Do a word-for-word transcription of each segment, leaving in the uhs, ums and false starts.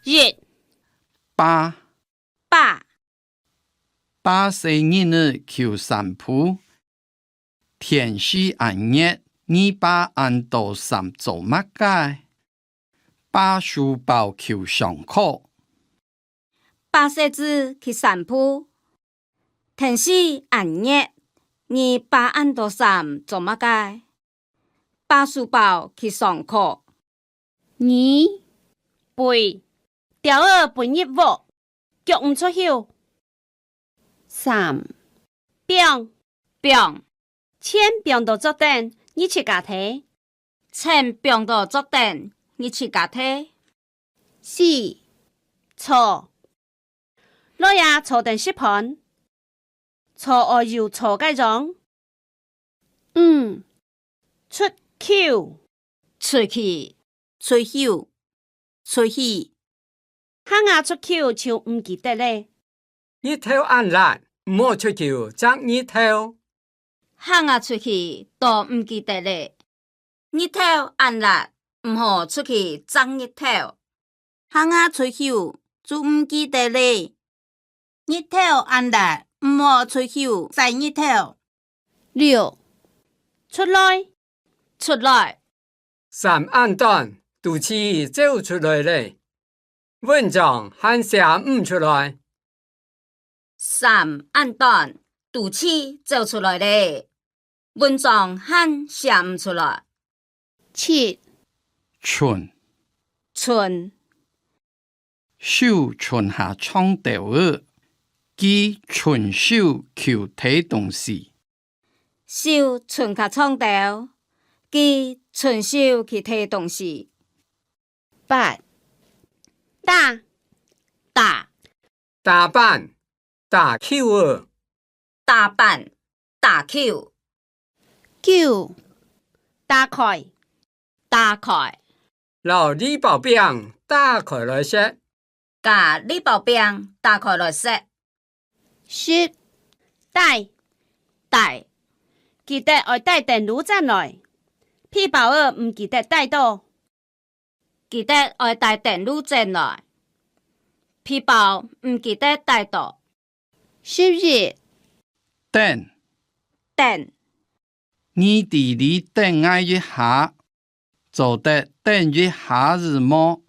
一、爸。爸。爸細人仔去散步。天時恁熱，你爸恁多衫做麼个？爸書包去上課。爸細子去散步。天時恁熱，你爸恁多衫做麼个？爸書包去上課。 二、飛。鳥仔飛入屋，腳毋出口。三、放。放。錢放到桌頂，你自家提。錢放到桌頂，你自家提。四、坐。來啊，坐等食飯。 坐愛有坐个樣。五、出口。出去。出口。出去。行啊出口就毋記得咧。日頭恁辣，毋好出去炙日頭。行啊出去都毋記得咧。日頭恁辣，毋好出去炙日頭。行啊出口就毋記得咧。 日頭恁辣，毋好出去曬日頭。六、出來。出來。衫恁短，肚臍走出來咧。文章還寫毋出來。衫恁短，肚臍走出來咧。文章還寫毋出來。七、伸。伸。 手伸下床頭仔，佢伸手去提東西。手伸下床頭，佢伸手去提東西。八、打。打。打板。 打球仔。打板，打球。九、打開。打開。摎利包餅打開來食。摎利包餅打開來食。十、帶。帶。記得愛帶等路轉來。皮包仔毋記得帶著。 記得愛帶等路轉來。皮包毋記得帶著。十一、等。等。你在這等𠊎一下，做得等一下仔無？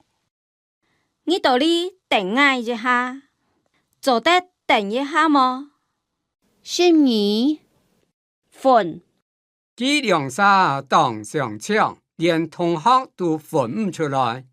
你在這等𠊎一下，做得等一下無？十二、分。 佢兩儕當相像，連同學都分毋出來。